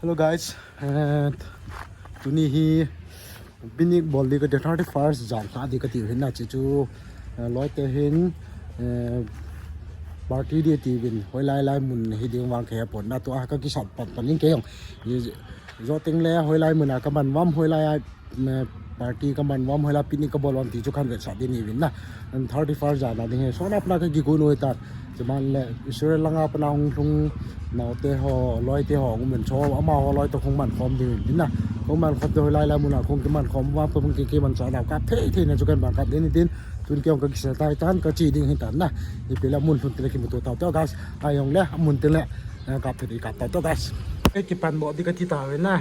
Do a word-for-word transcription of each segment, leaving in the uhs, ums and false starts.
Hello guys, eh, tuni hi picnic bol di kati, thirty first jan lha di kati hin na, chuchu, eh, loi te hin, eh, party di tiuvin, hoilai lai mun hi ding vang kahe pon na, tua kakisat pan pan in kei jong. Jou teng le hoilai mun a kaman uvam, hoilai a, eh, party kaman uvam, hoilai picnic kabol uvam ti chu kahin vetsah di ahi uvin na. Thirty first jan a ding hi, sona pana kakigon u ahitan. Chuban le Israel langa pana hung lhung naote ho, loite ho, hung um in chu, amaho loi toh hung man khom ding ahi na. Hung man khom toh hoilai lai mun a hung kiman khom uvam, hung ki, kiman cha nau kap thei thei na chu kahin ban kap ding ahi tin. Tun kei jong kakisat tai tan, kache ding ahitan na. Ipi le mun lhun teng le kimuto tau te guys. Ajong le mun teng le, eh, kap thei kap tau te guys. Kakipan doh di kati tauve na.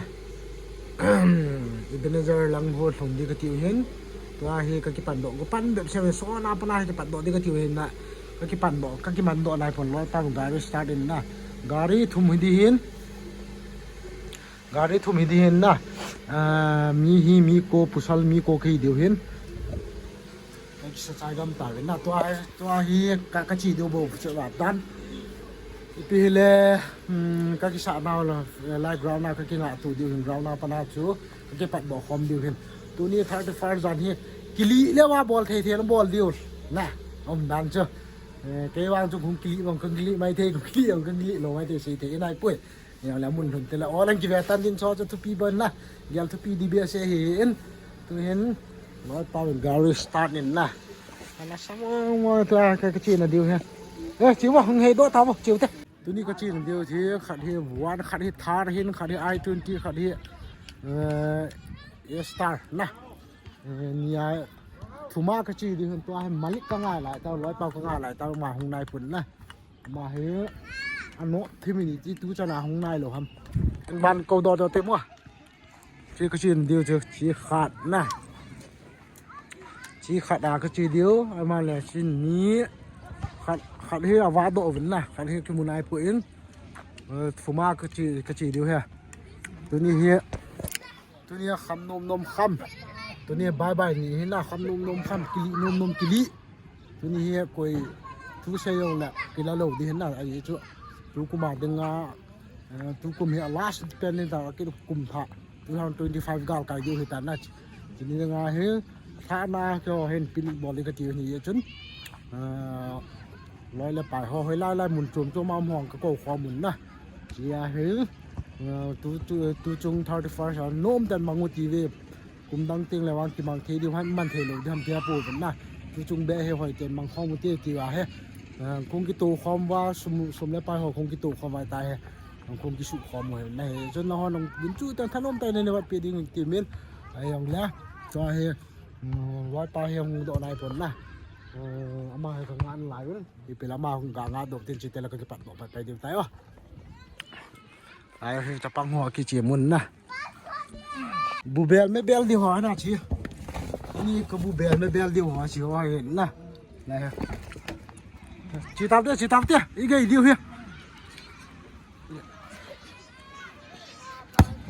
Ebenezer lang ho lhung di kati u hin. Tua hi kakipan doh, kapan bep seh, sona pana hi kipan doh di kati u hin na. Kakipan doh, kakiman doh nai pon, loi pa gari start in na. Gari thum hi di hin. Gari thum hi di hin na. Ah, mi hi mi ko, pasal mi ko kahi diu hin. Kakisat chai gam tauve na, tua, tua hi ka, kache diu bou chu ahitan. Ipi hile, hmm, kakisat nau la, lai ground a kakinga tu diu hin, ground a pana chu kakipat doh khom diu hin. Tuni thirty first jan hi, kilih le uva bol thei thei la bol diu na, umdan chu. Eh, kei vang chu hung kilih vang, kahung kilih mai thei, kahung kilih vang, kahung kilih lou mai thei, sei thei nai poi. Ajong le mun lhun teng le, o lang kive tan din chu, chu thupi bon na. Gel thupi di behseh ahin. Tu hin, loi pa gari start in na. Ana sa mo mo tua ka, kache na diu hi. Eh, che uva hung hei doh tauvo, che u te. Tuni kache na diu hi, khat hi Van, khat hi Thar hin, khat hi i twenty, khat hi, eh, A Star na. Eh, nia, thum a kache diu hin, tua hi Malik kangai lai tau, loi pa kangai lai tau, ama hung nai pon na. Ama hi, ano, thim in ti tu chan a hung nai lou ham. Ban ko doh doh te mo. Che kache diu chu, che khat na. Che khat a kache diu, ama le che ni. Khat, khat hi ava doh uvin na, khat hi kimu nai pon. Eh, thum a kache, kache diu hi. Tuni hi, tuni a kham nom nom kham. Tuni a bye bye ni hi na, kham nom nom kham, kilih nom nom kilih. Tuni hi koi thusei jong le kila lou di hin na, ahi chu. Tukum a dinga, eh, tukum hi a last pen ni ta, kikum tha, two thousand twenty-five gal kai diu ahitan na. Tuni dinga hi, thana keiho hin picnic bol di kati u ahi chun. Eh, loi le pai ho, hoilai lai mun chom chom a um ho kakou khom un na. Chia hi, eh, tu, tu, tu chung thirty first a nom tah in mang u ti ve. Kum dang teng le vang kimang thei diu ham, man thei lou diu ham tia pou ven na. Tu chung beh hi hoi ten mang khom u te ti uva hi. Ah, kong kito khom uva, sum, sum le pai ho kong kito khom uva ta hi. Kong kisuh khom u hi na hi. Chun nahon nung ding chu tan thanom tah in nei vat pe ding ti min. Ajong le. Tua hi, mm, loi pa hi hung doh nai pon na. Eh, ama hi ka ngan lai un. Ipi le ama hung ga nga doh tin chi te le kakipat doh pai pai diu tai o. Ai, hi chapang ho kiche mun na. Bu bel me bel di ho na chi. Ni ka bu bel me bel di ho chi ho na. Na he. Chi tap de, chi tap de. I gei diu hi.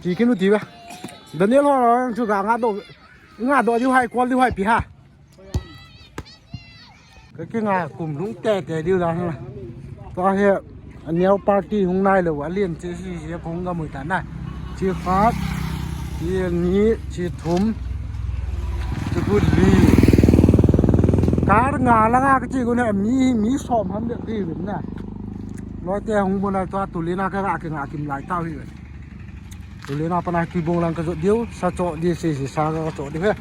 Chi kinu ti ba. Daniel ho chu ga nga doh. Nga doh diu hai, kol diu hai pi ha. Ka kinga kum lhung tete diu dan hi. Tua hi a neo party hung nai lou, a lien che si si kong ga mui ta na. Chi khat, chi ni, chi thum, chi kut li. Kar nga la nga ka chi gun hi mi, mi som ham de ti vin na. Loi te hung bu na tua tu li na ka ga kinga kim lai tau hi. Tulin a pana kibong lang ka jot diu, sa cho di si si sa ka cho diu he.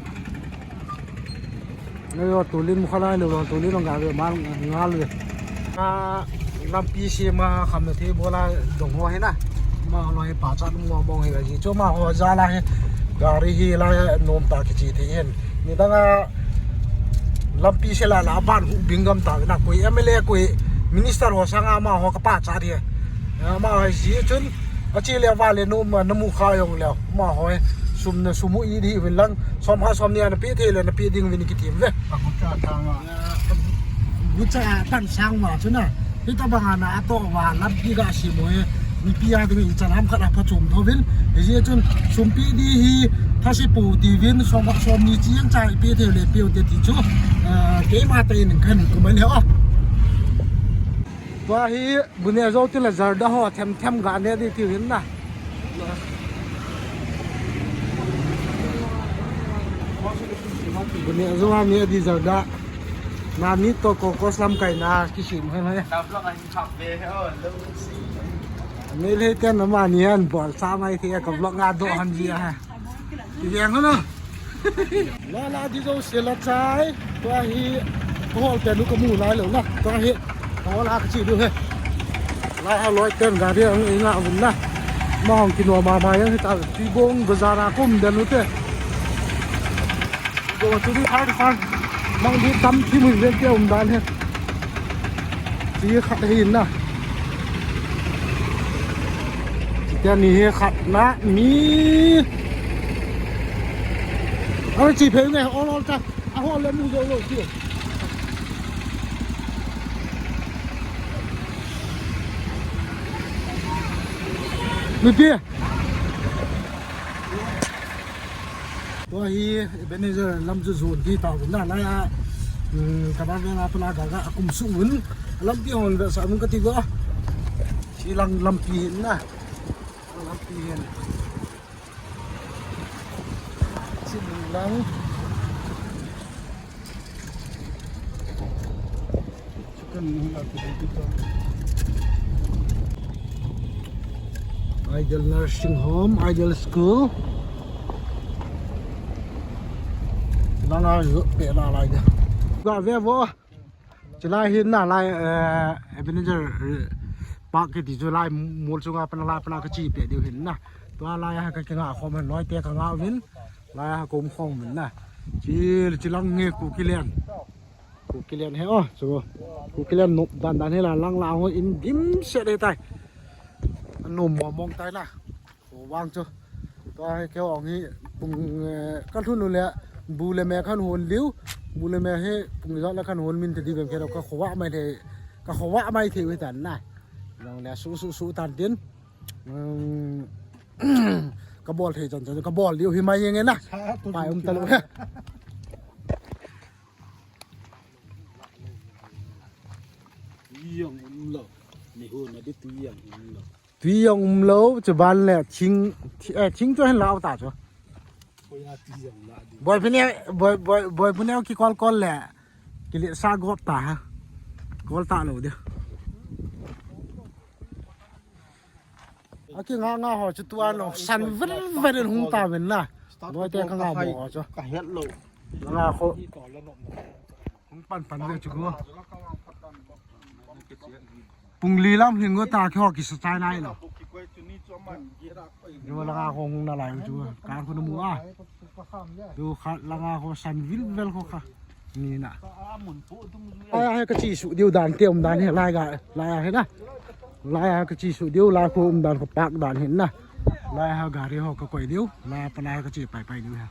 Nei yo tulin mu khalai lo, tulin long ga ve man ngal ve. A lampi si ma kham na the bola dong ho he na. Ma lo he pa chat mo mong he ga ji. Cho ma ho ja la he. Gari hi la nom ta ki chi the hen. Ni dang a lampi se la la ban hu bing gam ta na koi M L A koi minister ho sang a ma ho ka pa cha di. A ma ho ji chun a chi le va le no ma na mu kha yong le ma ho sum na sum u i di vin lang som ha som ni a na pi the le na pi ding vin ki tim ve. A ku cha ta ma. Gucha pan sang ma chu na. Hita banga na ato va lampi ga si mo e. Mipi a ding i chalam khat a phachom tho vin. Hijeh chun sumpi di hi thase pu ti vin som, som ni chi ang chai pe the le pe te ti chu. Ah, keima te in kan ku man he o. Tua hi bu ne jo ti la jar da ho them them ga ne di ti vin na. Bune azuma mi adi jaga. Na mi to kokos lamkai na kisim hai hai. Mel hei ten na mani han bol sa mai thei ka vlog nga do han ji ha. Ti yang no. La la di jo se la chai. Tua hi hol te nu ka mu lai lo na. Tua hi hol a ka chi du he. Lai ha loi ten gari ang inga vun na. Ma hong kino ma ma yang hi ta ti bong bazar a kum den u te. Ti bong tu di thar thar. Mang di tam thi mun ven te um dan he. Ti khat hi na. Ti te ni he khat na ni. Ang chi phe nge ol ol ta. A hol le mu jo lo ti. Mipi. Tua hi Ebenezer lam chu zon ti ta un na lai a, um, ka ban veng a pala ga ga kum su un. Lampi hon ve sa mun ka ti go. Chi lang lampi hin na. Lampi hin. Chi lang. Ideal Nursing Home, Ideal School. Nang a zot pe na lai de. Ga ve vo. Chulai hin na lai, eh, Ebenezer, eh, Park kiti chu lai mol chunga pana lai pana ka chi pe diu hin na. Tua lai ha ka kinga khom han loi te ka nga vin. Lai ha kom khom vin na. Chi, chi lang nge ku kilian. Kuki lian he o, chu. Kuki lian nop dan dan he la lang la ho in dim se de tai. Nop mo mong tai na. Ko wang chu. Tua he ke ong hi pung, eh, ka lhun u le bu le me khan hon liu. Bu le me he pung ja le khan hon min te di bem ke ka khowa mai the. Ka khowa mai the we tan na. Long le su su su tan din. Um, ka bol thei chan chan ka bol liu hi mai nge na. Pai um ta lo he. Tui jong um lou. Ni hu na di tui jong um lou. Tui jong um lou, chu ban le thing, thi-, eh, thing chu hin lau ta chu. Koi a tui jong la di. Boi pune, boi, boi, boi pune ki kol kol le. Ki le sa gop ta ha. Kol ta lou di. Aki nga nga ho chu tua no san ver ver hung ta ven na. Loi te ka nga mo ho chu. Ka het lou. Nga kho. Hung pan pan ve chu go. Pung li lam hing go ta kho ki sa chai nai lo. Yo la nga kho hung na lai chu. Ka kho na mu a. Tu kha la nga kho san vil vel kho kha. Ni na. Ai, ai, ka chi su diu dan te um dan he lai ga, lai he na. Lai ha ka chi su diu, lai khu um dan khu park dan hin na. Lai ha gari ho ka koi diu, lai pa lai ka chi pai pai diu ha.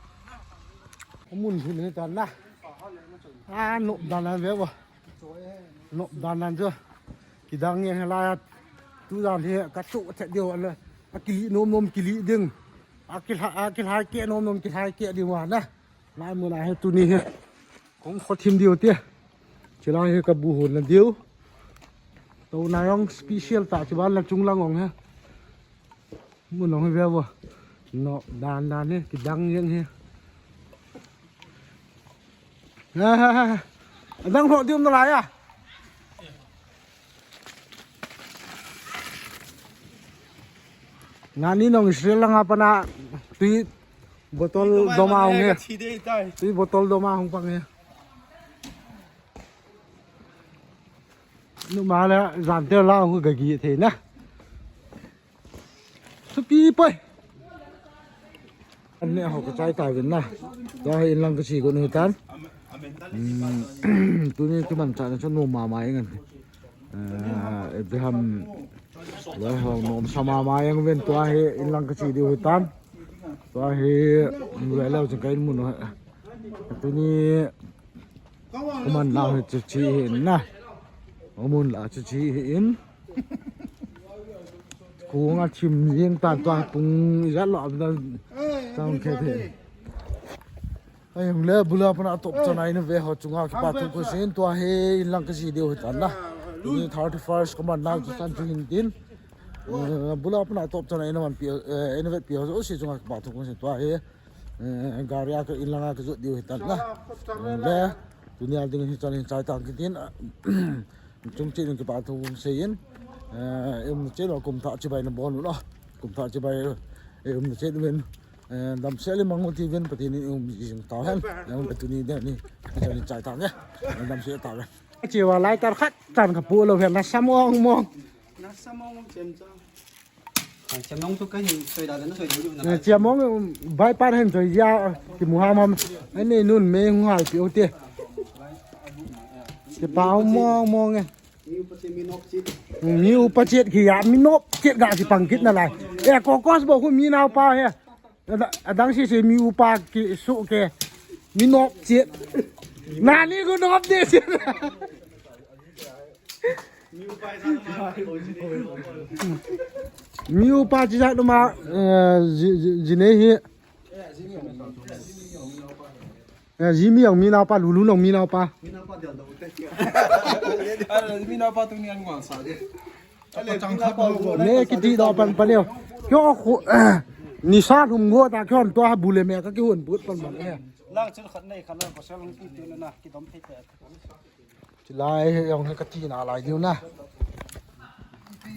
Mun hin ni tan na. A, nop dan nan ve bo. Nop dan nan jo. Ki dang ye lai tu dan he ka chu che diu le. A kili nom nom kili ding. A kila, a kila ke nom nom kila ke diu wa na. Lai mun a he tuni he. Kong kho thim diu te. Chilai hi ka bu hon na diu. To na jong special ta chi ban la chung lang ong he. Mun ong hi ve vo. No, dan dan hi, ki dang jeng hi. Ha, ha, ha. Dang ho diu na lai a. Ngani nong Israel langa pana tui botol doma hong he. Tui botol doma hong pang he. Numa le jan te la hu ga gi the na. Thupi poi. An ne ho ka chai ta vin na. Tua hi in lang ka chi ko nu tan. Hmm. Tuni tu man cha na chu nu ma ma ing an. Ah, Abraham loi ho nom sa ma ma ing vin tua hi in lang ka chi diu hi tan. Tua hi ve leu chun ka in mun ho. Tuni Kuman la hi chu chi hi in na. Amun la chu chi hi in. Kung a chim jing tan tua pung ja lo da sang khe the. Ai hung le bula pana top chana in ve ho chunga ki pa thu ko sin tua he in lang ka chi diu hi tan na. Ni thirty first kuman la chu san chu hin tin. Eh, bula pana top chana ina man pi, eh, ina vet pi ho si chunga ba thu kong si tua hi. Eh, gari a ka in langa ka jot diu hi tan na. Eh, le, tunia ding hi chan hin chai tang kitin, ah, chung chin ki ba thu kong si in. Eh, um chin lo kum tha chibai na bon lo. Kum tha chibai, eh, um chin win. Eh, dam se le mang ti win pati ni um jing ta hen. Eh, um pati ni de ni. Chan hin chai tang ya. Eh, dam se ta ya. Chiwa lai tar khat tan ka pu lo hen na samong mong. Na samong chem chang. Ai, chem nong tu ka hin soi da na soi du na. Eh, chem mong, um, bai pan hen soi ya, ki mu ham ham. Ai nei nun me hung hal pi o te. Ki pa mong mong e. Mi upa chet, mi nop chet. Mi upa chet ki ya, mi nop chet ga ki pang kit na lai. Eh, kokos bo khu mi nao pa he. Ada, adang si si mi upa ki su ke. Mi nop chet. Nani khu nop de chet. Mi upa chi jat numa, eh, ji, ji, ji nei hi. Eh, ji mi jong mi naopa, lulu jong mi naopa. Mi naopa tu ni an ngol sa de. Ne kiti do pan pan yo. Kyo khu, eh, nisa lhum go ta kyo tua bu le me ka kihon put pan pan e. Lang chil khat nei khat lang ko sel ki tu na ki dom thei te. Chilai he jong he ka tina lai diu na.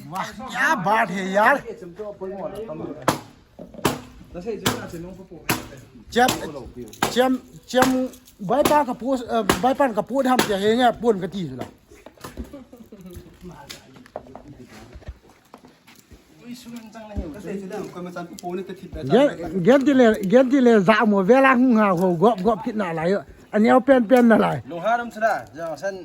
Wah, kya baat hai yaar. Chem, chem, chem, bai pa ka pu, eh, bai pan ka pu ham tia he nge pun ka ti la. Gen, gen ti le, gen ti le za mo vela hung ha ho gop gop kit na lai. Aneo pen pen na lai. Lung ha ram sra, ja san.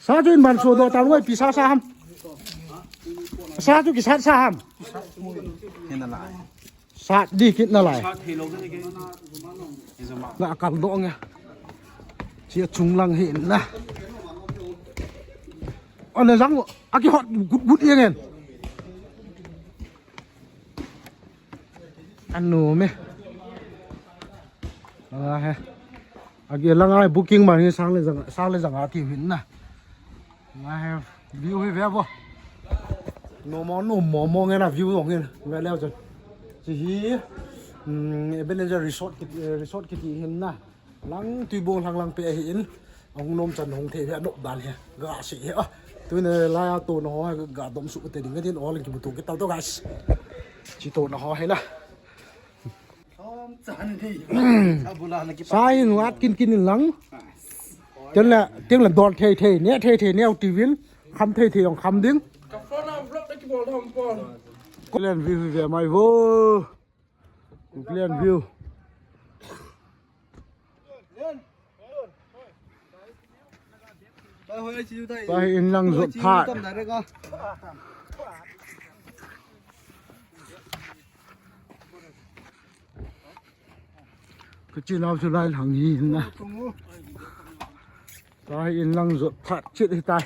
Sa chu in ban so do ta ngoi pi sa sa ham. Sa chu ki sat sa ham. Hin na lai. Sat di kit na lai. Sat thei lou ka ni ke. Izuma. Nga kal do nga. Chi a chung lang hi na. Ole jang a ki hot gut gut yang en. Anu me. Ala he. A ki lang ai booking ma ni sang le jang, sang le jang a ti hin na. Nga he view hi ve vo. No mo, no mo, mo nge na view lo nge na. Ve leo chun. Chi hi, mm, Ebenezer Resort kiti, eh, Resort kiti hin na. Lang tui bong lang lang pe hi in. Hung nom chan hung thei ve no dan he. Ga si he. Ah, tu ne la ya to no he ga dom su te ding din all ki bu tu ki tau to guys. Chi to no he na. Sa hin wat kin kin in lang. Tin la, tin la dol thei thei, ne thei thei, ne u ti win, kham thei thei, ong kham ding. Ka phone a vlog da ki bol tham pon. Kuklen view ve mai vo. Kuklen view. Pa hi in lang zot phat. Ka chin au chu lai lang hi na. Pa hi in lang zot phat chit hi tai.